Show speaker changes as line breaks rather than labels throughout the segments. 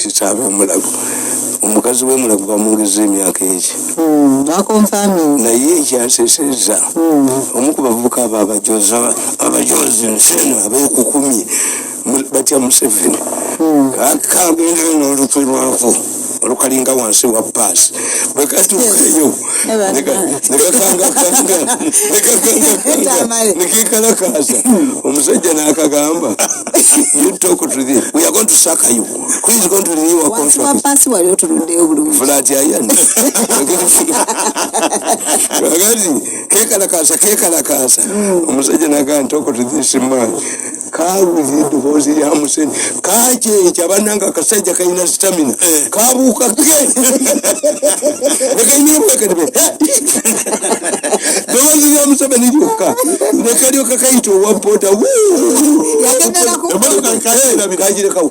Nti ab'emulago, omukazi w'emulago bamwongeza emyaka egi.
Baconfirming.
Naye ekyanseseza, omu ku bavubuka abo abajozi, abajozi ensi eno, abeekukumye, batya Museveni. Kagendayo n'olutwe lwako olukalinga wansi wa paasi, bwe katuukayo nekakangakanga, nekakangakanga, nekekalakasa. Omusajja n'akagamba, "You talk to the, we are going to sack you. Who is going to renew our
Wansi wa
contract?"
paasi wali otunuddeyo bulungi.
Flat iron. Kakati kekalakasa, kekalakasa. Omusajja nagaa, "Talk to this man." Kawulira eddoboozi lya Museni, kakyekya. Bannanga, akasajja kalina stamina. Kabuuka ke nekayimira bwekatebe, ddoboozi lya Museveni lyokka nekalyoka kayita owa boda. Kagirekawo.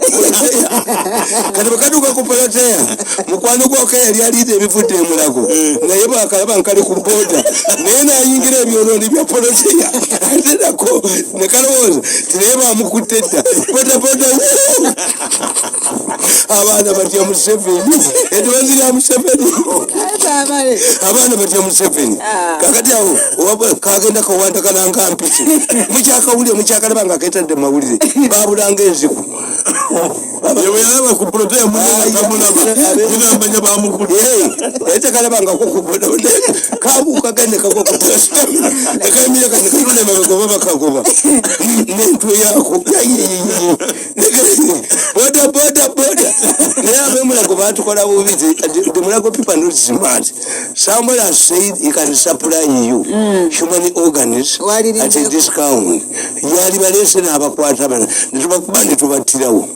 Kati bwekaduuka ku poloteya, mukwano gwako yali aliida ebivudde emulago, naye bwakalaba nkali ku boda, naye nayingira ebyoloni bya poloteya, ate nako nekalowooza ti naye bamukutte dda. Boda boda. Abaana batya Museveni, eddoboozi lya Museveni. Abaana batya Museveni. Kakati awo kagenda kawandakana mpisi. Mukyakawulire, mukyakalaba nga ketadde mawulire, babulanga enziku.
Yewe yalaba ku protea munene tamulaba, inamanya bamukulu.
Naye tekalabangako ku boda, kabuuka gane kagwa ku nekayimira, nekatula emabega oba bakagoba nentwe yako. Boda boda boda. Naye abemulago batukola bubi. The Mulago people not smart. Somebody has said he can supply you human organs at a discount. Yali balese n'abakwata bana netubakuba netubattirawo.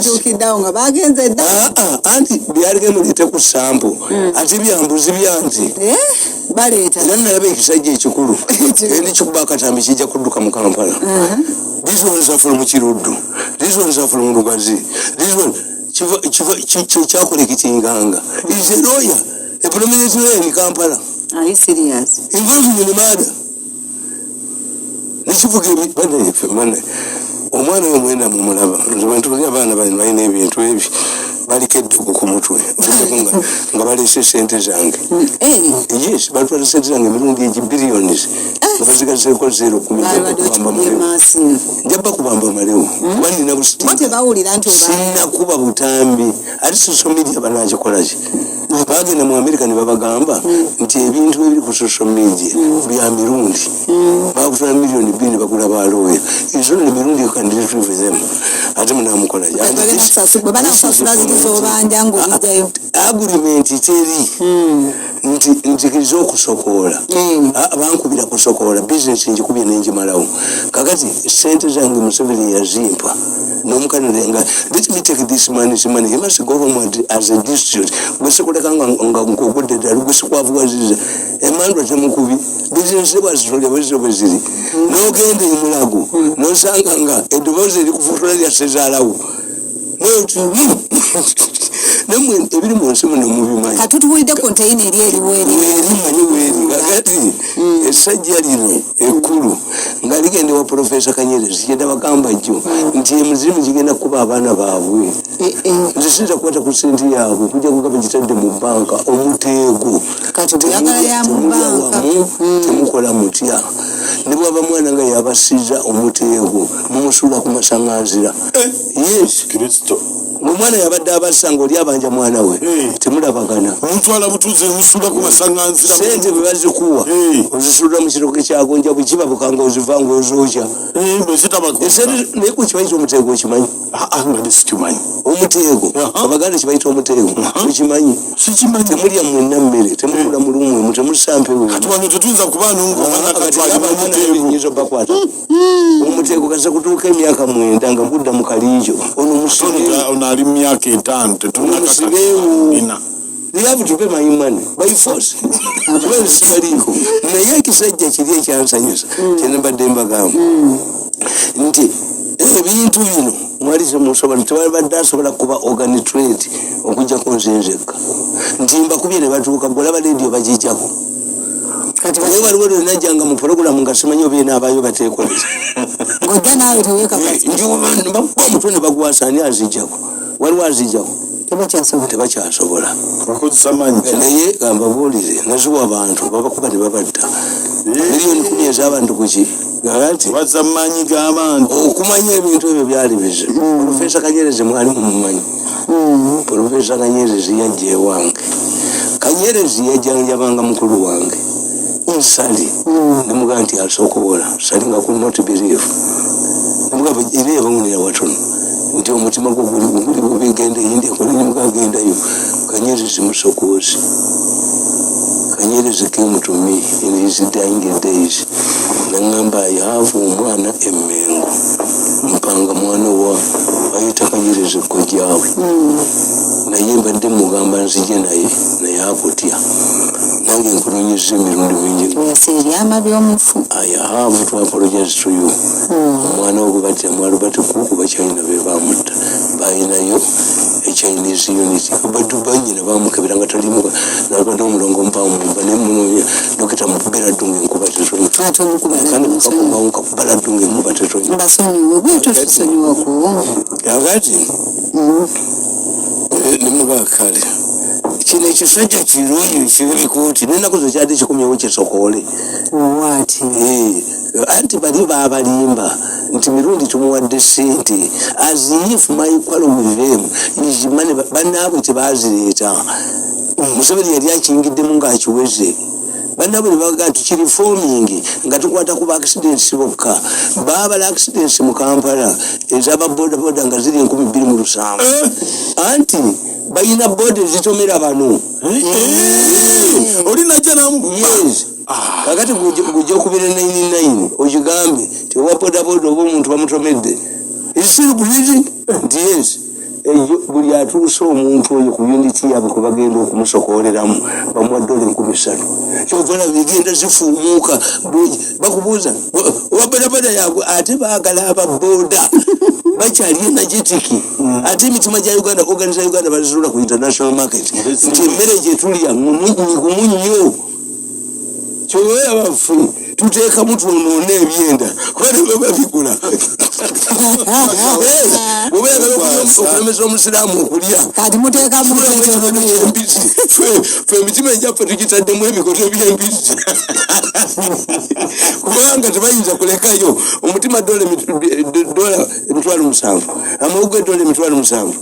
Tuukiddeawo nga bagenze dda.
Ah, ah, anti byalike muleete ku sample, ate byambuzi byanti.
Eh, baleeta.
Era nalaba ekisajja ekikulu endi kikuba akatambi, kijja kudduka mu Kampala. These ones are from Kiruddu, these ones are from Lugazi, this one kyakolekitinganga is a lawyer, a prominent lawyer in Kampala.
Are you serious?
Involved in murder. Nekivuga bane omwana oyo mwenda mumulaba. Nze bwentulira abaana bano balina ebintu ebyo, baliko eddogo ku mutwe. Ojjako nga baleese sente zange.
Eh,
Yes, batwala sente zange emirundi egi, billions, nga bazigazeeko zero kumi.
Balwadde okikubye massive.
Nja bakubamba malewo kuba nina
Bo tebawulira nti oba
Sinakuba butambi, ate social media banakikolaki? Bagenda mu America ne babagamba nti ebintu ebiri ku social media bya mirundi. Bakutwala miliyoni 2 ne bagula balooya. Is only Mirundi you can retrieve them. Ate munamukolaki?
Bwe banakusasula ziri z'obanja ng'obijjayo.
Agreement teri nti nzikiriza okusokoola. Ah, bankubira kusokoola bizinesi, njikubye nenjimalawo. Kakati sente zange Museveni yazimpa nomukanire nga, "Let me take this money, this money." He must go home and, as a district gwesikuleka nga nkogudde ddala, gwesikwavuwaziza emandwa temukubi. Bizinesi bwazitolya bwezizo bwe ziri, nogenda emulago nosanga nga eddoboozi erikufutula lya sezaalawo. Namwe ebiri mu nsi muno mubimanyi.
Kati tutuwulidde konteyina eri eriwo eri.
Weeri manyi weeri. Kakati essajja lino ekkulu nga ligenda wa Profesa Kanyerezi, kyenda bagamba jjo nti emizimu gigenda kuba abaana baabwe.
Eh, eh.
Nze siyinza kukwata ku sente yaabwe kujja kugaba gitadde mu banka omuteego.
Kati bweyagala ya mu
Temulya
banka.
wamu, temukola mutya. Ne bwaba mwana nga yabasiza omuteego, mumusuula ku masaŋŋanzira. Yes.
Kristo.
Omwana yabadde abassa nga oli abanja mwana we. Temulabagana.
Omutwala butuuze musula ku masaŋŋanzira.
Sente bwe bazikuwa, ozisuulira mu kirogo kyagonja, bwekibabuka nga oziva nga ozookya.
Bwe zitabako.
Esente naye ku kibayita omuteego, okimanyi?
Ah, nga nesikimanyi.
Omuteego. Abaganda kibayita omuteego, okimanyi?
Sikimanyi.
Temulya mwenna mmere, temukula mu lumwemu, temussa mpewo.
Kati wano tetuyinza kuba nungaakatwalibwa omuteego.
Nyinza obakwata omuteego kasa kutuuka emyaka 9 nga gudda mu kaliijo ono musibe.
Ono ali mu myaka 5.
Omusibeewo.
Tetunakakina.
They have to pay my money by force, kuba sibaliiko. Naye ekisajja kiri ekyansanyusa kyenembadde mbagamba nti ebintu bino mwali temusobola, tewabadde asobola kuba organ trade okujjako nze nzekka nti mbakubye ne batuuka. Bwolaba lediyo bagijjako.
Kati
naye waliwo lwenajjanga mu puroguramu nga simanyi oba enaabayo bateekoleza.
Ng'ojja naawe teweekakasa.
Nbakuba omutwe ne bagwasa, ani azijjako? Waliwo azijjawo?
Tebakyasobola.
Tebakyasobola.
Bakozesa maanyi ki?
Naye gambabuulire, naziwa abantu, babakuba ne babatta, 10 million ez'abantu kuki gagati.
Bazza mu maanyi g'abantu.
Okumanya ebintu ebyo byali bizibu. Profesa Kanyerezi mwali mumumanyi? Profesa Kanyerezi yajja ewange. Kanyerezi yajjanjabanga mukulu wange Sali. Nemugaa nti asookobola Sali nga could not believe. Nemugamba era yabawunira watono nti omutima gwo guli bubi, genda eyindi ekole. Nemugaa gendayo. Kanyerezi musokozi. Kanyerezi came to me in his dying days, naŋŋamba, "I have omwana emmengo mpanga mwana wa bayita Kanyerezi kojjaawe, naye mbadde mugamba nzije naye, naye akutya. Nange nkunonyeza emirundi mingi."
Oyasa ebyama by'omufu.
"I have to apologize to you. Omwana wo gwe battira mu Albert Cook, bakyalina be bamutta, balinayo e Chinese unit. Baddu banyina bamukebera nga talimu, nabadde omulongo mpamumba nemunonya dokita mukubera ddunga enkuba tetonya."
Ate omukuba.
Kandi kakubawo kakubala ddunga enkuba tetonya.
Mbasonyiwe, bwetyo tusonyiwako.
Kakati nemugaa kale kino ekisajja kirungi kiribikooti nenaku zo kyadde kikomyewo kisokoole.
Owaati.
Anti bali babalimba nti Mirundi tumuwadde sente, as if my quarrel with them is money. Bannaabwe tebazireeta. Museveni yali akingiddemu ng'akiweze. Bannaabwe nebagaa tukireforming nga tukwata ku accidents bokka. Babala accidents mu Kampala ez'ababodaboda nga ziri 2700, anti balina boda ezitomera bano.
Oli najja namukuba.
Yes. Kakati gujja okubira 99 okigambe ti owa bodaboda oba omuntu bamutomedde is still breathing, nti yes. Eyo buli atuuse omuntu oyo ku unit yaabwe kwe bagenda okumusokoleramu bamuwa dola 3000. Kyova olaba egenda zifuumuuka. Bakubuuza owa bodaboda yabwe, ate baagala ababoda bakyali energetic. Ate emitima gya Uganda, organs za Uganda bazizuula ku international market nti emmere gyetulya migumu nnyo. Kyoboya baffe tuteekamu twonoone ebyenda kuba tebababigula. Bwoba oyagala okulemesa omusiraamu okulya,
Kati muteekamu.
Embizi fe emitima egyaffe tugitaddemu ebikoto byembizi, kubanga tebayinza kulekayo omutima dola 70,000, amawuga dola 70,000,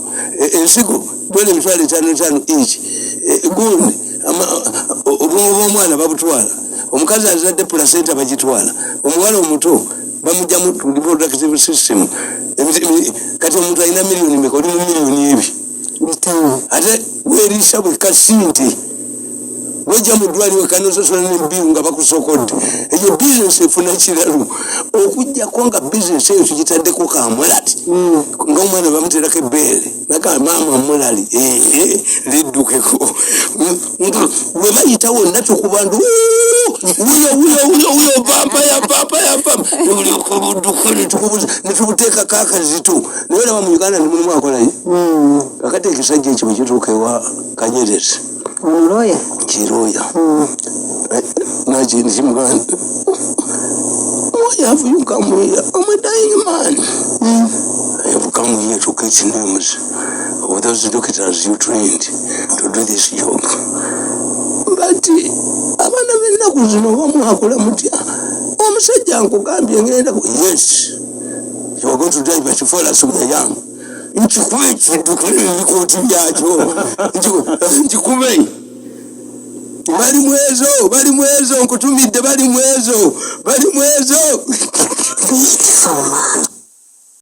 ensigo dola 55,000 each. Gundi obwongo bw'omwana babutwala, omukazi azadde placenta bagitwala, omuwala omuto bamugjamu reproductive system. Kati omuntu alina miliyoni meka? Oli mu miliyoni ebi
5.
Ate weeriisa bwekka sente, wejja mu ddwaliro wekka nosasula nebiru nga bakusokodde. Eyo bizinesi efuna kiralu, okugjako nga bizinesi eyo tugitaddeko kamulali, ngaomwana bamuterako ebbeere naga maama mulali ee liddukeko. Bwe bayita wonna tukuba ndu wuyo wuyo wuyo wuyo vampire vampire vampire, nebulyoka netukubuza netubuteekako akazito. Naye olaba mu Uganda nemulimu akolayo. Kakati ekisajja ekyo bwe kituuka ewa Kanyerezi,
Omuloya.
Kiroya nakindi kimuganda, "Why have you come here? I'm a dying man. I have come here to get names of those doctors you trained to do this job. But abaana b'ennaku zino bamwakula mutya? Omusajja nkugambye ngenda yes, you are going to die, but for us we are young. Nkikube ekintu ebikooti byakyo. Nkikube. Bali mwezo, bali mwezo, nkutumidde, bali mwezo, bali mwezo."
Beautiful man.